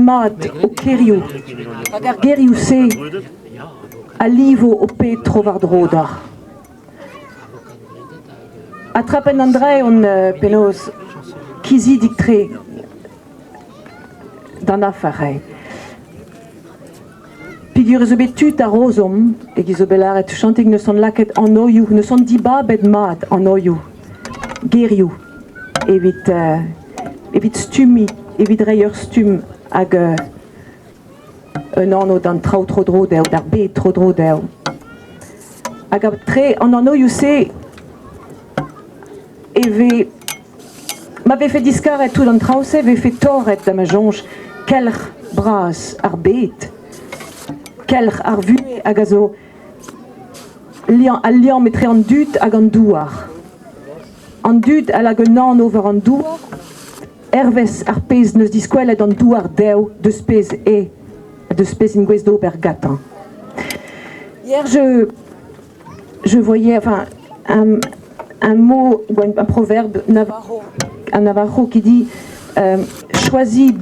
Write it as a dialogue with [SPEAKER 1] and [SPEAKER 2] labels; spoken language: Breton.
[SPEAKER 1] Mat ho kêrioù, rak ar gerioù-se a livo ho ped tro-war-dro deoc'h. Ha trapenn an dra on penaos kizidik-tre d'an afer eo. Peogwir ez eo bet tud a-raozomp, e-giz zo bet lâret, tuchantig 'neus hon lakaet anoioù, 'neus hon dibabet mat anoioù, gerioù evit evit stummiñ, evit reiñ ur stumm hag un anv d'an traoù tro-dro dezho, d'ar bed tro-dro dezho. Hag tre an anoioù-se e vez Ma vefe diskaret tout an traoù-se e vefe torret da ma soñj kelc'h bras ar bed, kelc'h ar vuhez hag a zo al liamm etre an dud hag an douar. An dud a lak un anv war an douar hervez ar pezh 'neus diskwelet an douar dezho deus pezh eo ha deus pezh int gouest d'ober gantañ. Hier je je voyais enfin un, un mot ou un, un proverbe navajo, un navajo qui dit euh, choisis.